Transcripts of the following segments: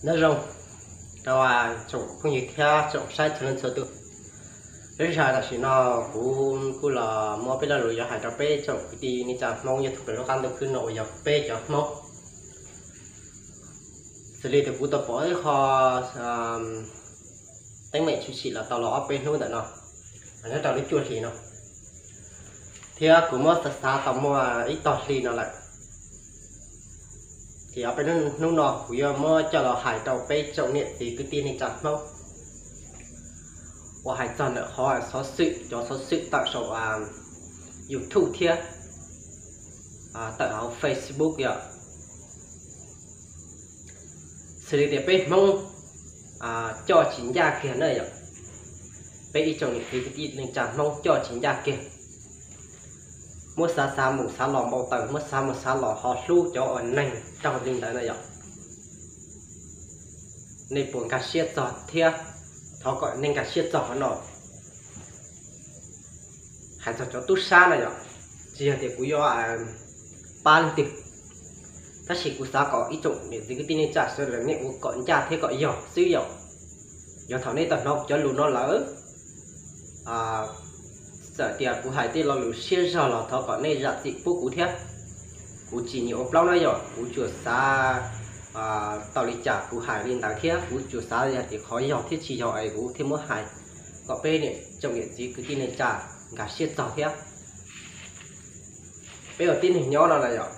Nyob zoo rau tsoom phooj ywg thiab tsoom saib txhua leej txhua tus. Lub sij hawm tam sim no kuv kuj los muab peb lo lus yuav hais rau peb tsoom kwv tij neej tsa Hmoob nyob thoob plaws lub qab ntuj khwb no uas yog peb cov Hmoob. Xws li tias kuv tau pom ib qho teeb meem tshwm sim los tau los ob peb hnub ntawm no, nyob rau lub cuaj hli no, thiab kuv muab xav xav tau muaj ib tog hli no lawm. Ces ob peb hnub no kuv yuav muab coj los hais rau peb tsoom niam txiv kwv tij neej tsa Hmoob uas hais txog ntawm qhov xov xwm, cov xov xwm tawm saum YouTube thiab tawm hauv Facebook yom. Xws li tias peb Hmoob coj tsis ncaj kiag na yom. Peb ib tsoom niam txiv kwv tij neej tsa Hmoob coj tsis ncaj kiag. Muab xav xav mus xav los npau taws, muab xav mus xav los ho hlub cov uas neeg raug li ntawd na yom. Nej puas nkag siab txog thiab? Thov kom nej nkag siab txog qhov no. Hais txog cov tub sab na yom, tsis yog tias kuv yuav pab leej twg, tab sis kuv xav kom ib tsoom niam txiv kwv tij neej tsa sawv daws nej ua kom ncaj thiab kom yog xwb yom. Yog thaum nej tau hnov cov lus no lawm, txawm tias kuv hais tej lo lus siab zog los thov kom nej zam txim pub kuv thiab. Kuv tsis nyiam ua plaub na yom, kuv tsuas xav tau li cas kuv hais li ntawd thiab kuv tsuas xav yog tias qhov yog thiab tsis yog es kuv thiaj muab hais kom peb tsoom niam txiv kwv tij neej tsa nkag siab txog thiab. Peb ua tib neeg nyob no na yom,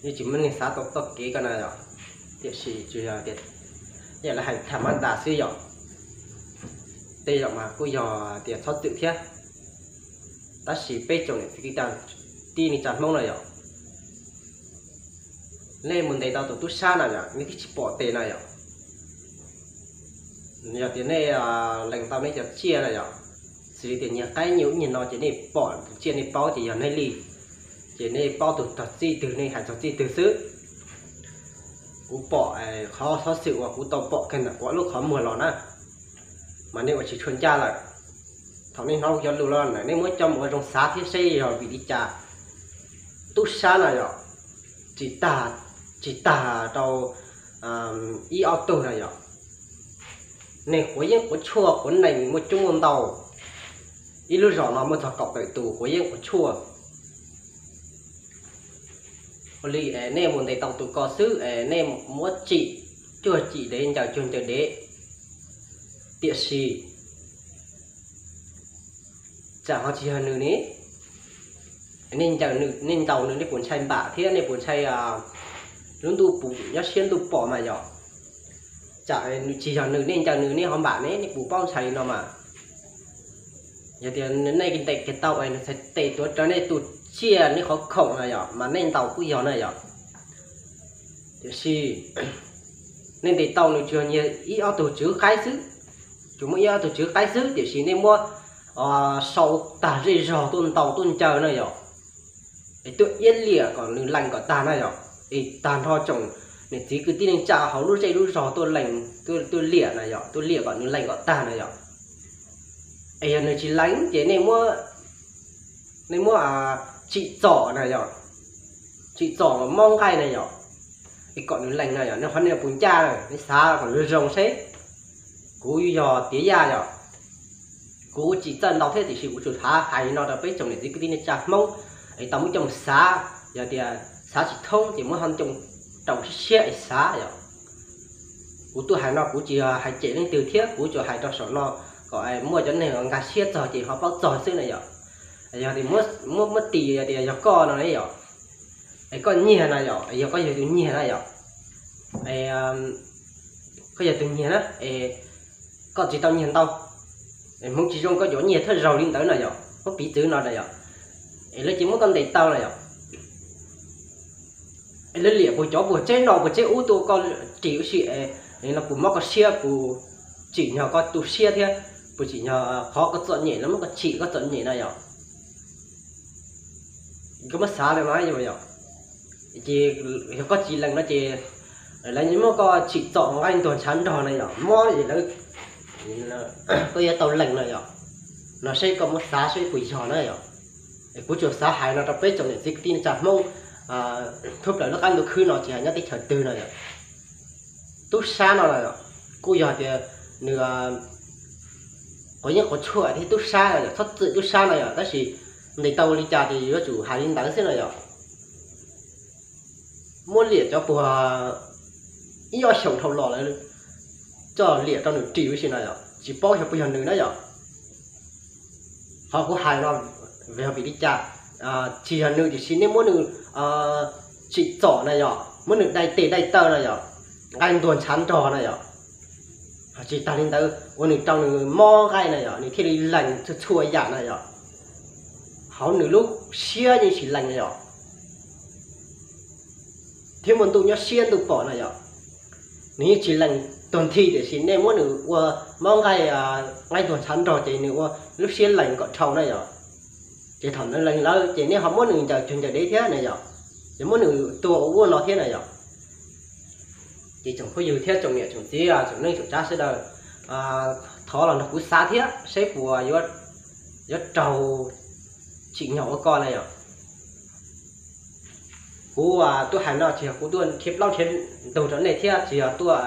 yeej tsis muaj neeg xav tau txoj kev ko na yom, tiam sis tsuas yog tias yam li hais tham mab das xwb yom. Tej zaum mas kuj yog tias txhob txwm thiab, tab sis peb tsoom niam txiv kwv tij neej tsa Hmoob na yom, nej mus ntes tau tus tub sab na yom, nej twb tsis pom tes na yom. Yog tias nej lees tau nej cov tsiaj na yom, xws li tias nyiag qaib nyiag ub nyiag no ces nej pom tus tsiaj nej paub ces yog nej li, ces nej paub tus txog txij twg nej hais txog txij twg xwb. Kuv pom qhov xov xwm uas kuv tau pom kiag ntawm kuv lub qhov muag los na, mas nej ua tsis tshua ncaj lawm. Thaum nej hnov kuv cov lus los lawm nej muab coj mus ua zoo xav thiab seb yog vim li cas tub sab na yom, tsis tag, tsis tag rau ib ob tug na yom. Neeg quav yeeb quav tshuaj quav nees muaj coob muaj ntau, ib lub zos no muaj txog kaum tawm tus quav yeeb quav tshuaj. Ua li es nej mus ntes tau tus ko xwb es nej muab tsim cuag tsim dev ncaws cuag ncaws dev, tiam sis tsam ho tsis yog nws ne, nej ncaws nws, nej ntaus nws, nej puas ntshai npam thiab nej puas ntshai lub ntuj pum nyob siab ntuj pom mas yom? Tsam nws tsis yog nws nej ncaws nws nej ho npam ne, nej puas paub ntshai li no mas? Yog tias nej ntes kiag tau es nws txhais tes tuav rawv nej tus tsiaj nej qhov khoom na yom, mas nej ntaus kuj yog na yom. Tiam sis nej ntes tau nws tsuas nyiag ib ob tug tswv qaib xwb, tsuas muaj ib ob tug tswv qaib xwb, tiam sis nej muab sau tag zej zog tuaj ntaus tuaj ncaws na yom, es tuaj iab liam kom nws lees kom tag na yom, es tag nrho tsoom niam txiv kwv tij neej tsa hauv lub zej lub zog tuaj lees, tuaj liam na yom, tuaj liam kom nws lees kom tag na yom. Es yog nws tsis lees ces nej muab, nej muab tsim txom na yom, tsim txom mob nqaij na yom, es kom nws lees na yom, nej qhov nej puas ncaj, nej xav kom zoo zoo seb. Kuv yog Tiav Yaj yom, kuv tsis txawj ntau thiab tiam sis kuv tsuas xav hais li no rau peb tsoom niam txiv kwv tij neej tsa Hmoob es tau muab coj mus xav, yog tias xav tsis thoob ces muab ho coj rau siab siab es xav yom. Kuv tuaj hais no kuv tsis yog hais cem leej twg thiab kuv tsuas hais rau saum no kom muaj cov neeg nkag siab txog ces ho paub txog xwb na yom. Yog tias muab, muab tis yog tias yog koj no ne yom, es koj nyiag na yom, es yog koj yog tus nyiag na yom, koj yog tus nyiag na, es koj tsis tau nyiag ntau, es hmoov tsis zoo koj yuav nyiag thawj zaug li ntawd na yom, muab piv txwv no na yom, es lawv cia muab koj ntes tau na yom, es lawv liam puas cov puas tseb no puas tseb ub tuaj koj ris ua si, es no puas mob koj siab, puas tsim nyog koj tu siab thiab puas tsim nyog qhov koj txom nyem lawv muab koj tsim koj txom nyem na yom. Koj muab xav li no yom, ces yog koj tsis lees no ces lawv muab koj tsim txom nqaij ntuag ntshav nrog na yom, mob es lawv, koj yuav tau lees na yom. No seb koj muab xav seb puas yog na yom. Kuv tsuas xav hais no rau peb tsoom niam txiv kwv tij neej tsa Hmoob thoob plaws lub qab ntuj khwb no tsis hais nyob teb chaws twg no yom. Tub sab no na yom, kuj yog tias nws quav yeeb quav tshuaj thiab tub sab no yom, txhob txwm tub sab no yom, tab sis ntes tau li cas ces yuav tsum hais li ntawd xwb no yom. Muab liam cov puag ib ob xyoos dhau los lawm, coj liam rau nws ris ua si no yom, tsis paub xyov puas yog nws na yom. Qhov kuv hais no yog vim li cas? Tsis yog nws tiam sis nej muab nws tsim txom na yom, muab nws dai tes dai taw na yom, nqaij ntuag ntshav nrog na yom. Tsis tas li ntawd ua nws rau nws mob nqaij na yom, nws thiaj li lees txhua txhua yam na yom. Hauv nws lub siab yeej tsis lees na yom, thiab muaj ntuj nyob siab ntuj pom na yom. Nws yeej tsis lees tuag nthi tiam sis nej muab nws ua mob nqaij, nqaij ntuag ntshav nrog ces nws ua lub siab lees kom dhau na yom. Ces thaum nws lees lawm ces nej ho muab nws ncaws cag ncaws dev thiab na yom, ces muab nws tua ua ua no thiab na yom. Ces tsoom phooj ywg thiab tsoom niam tsoom txiv, tsoom neej tsoom tsav sawv daws, thov los nrog kuv xav thiab saib puas yuav raug tsim nyog ua koj na yom. Kuv tuaj hais no tsis yog kuv tuaj nrhiav plaub nrhiav ntug rau nej thiab tsis yog tuaj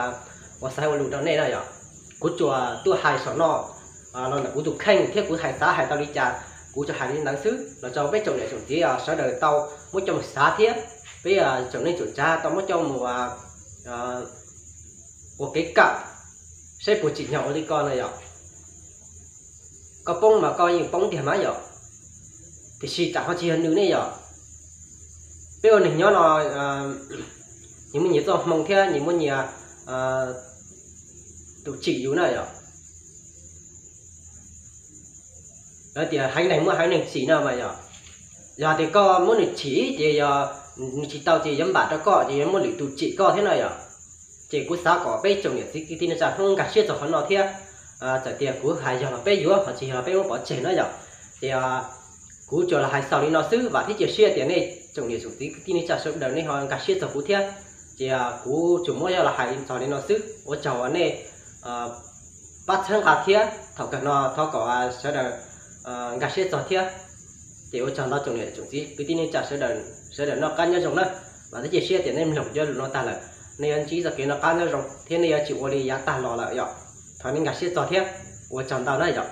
ua xaiv ua lus rau nej na yom. Kuv tsuas tuaj hais saum no los ntawm kuv tus kheej thiab kuv hais xav hais tau li cas kuv tsuas hais li ntawd xwb los rau peb tsoom niam tsoom txiv sawv daws tau muab coj mus xav thiab peb tsoom neej tsoom tsav tau muab coj mus ua kev kawm saib puas tsim nyog ua li koj na yom. Koj poob mas koj yeej poob tiag mas yom, tiam sis tsam ho tsis yog nws ne yom. Peb ua neeg nyob no nyias muaj nyias txoj hmoo thiab nyias muaj nyias tus tsim yus na yom. Lawv tias heev neeg muaj heev neeg tsim no mas yom. Yog tias koj muab nws tsim ces yog nws tsis tau ces yuav npam rau koj ces yuav muaj lwm tus tsim koj thiab no yom. Ces kuv xav kom peb tsoom niam txiv kwv tij neej tsa Hmoob nkag siab txog qhov no thiab. Txawm tias kuv hais yog los peb yuav, ho tsis yog los peb muab pov tseg no yom. Ces kuv tsuas los hais xaus li no xwb, vam thiab cia siab tias nej tsoom niam tsoom txiv kwv tij neej tsa sawv daws nej ho nkag siab txog kuv thiab. Ces kuv tsuas muab los hais txog li no xwb, ua tsaug uas nej pab txhawb nqa thiab thaum kawg no thov kom sawv daws nkag siab txog thiab. Ces ua tsaug ntau tsoom niam tsoom txiv kwv tij neej tsa sawv daws noj qab nyob zoo na. Vam thiab cia siab tias nej mloog cov lus no tag lawm, nej yuav ntsib txoj kev noj qab nyob zoo thiab nej yuav tsis ua li yav tag los lawm yom. Thov nej nkag siab txog thiab, ua tsaug ntau na yom.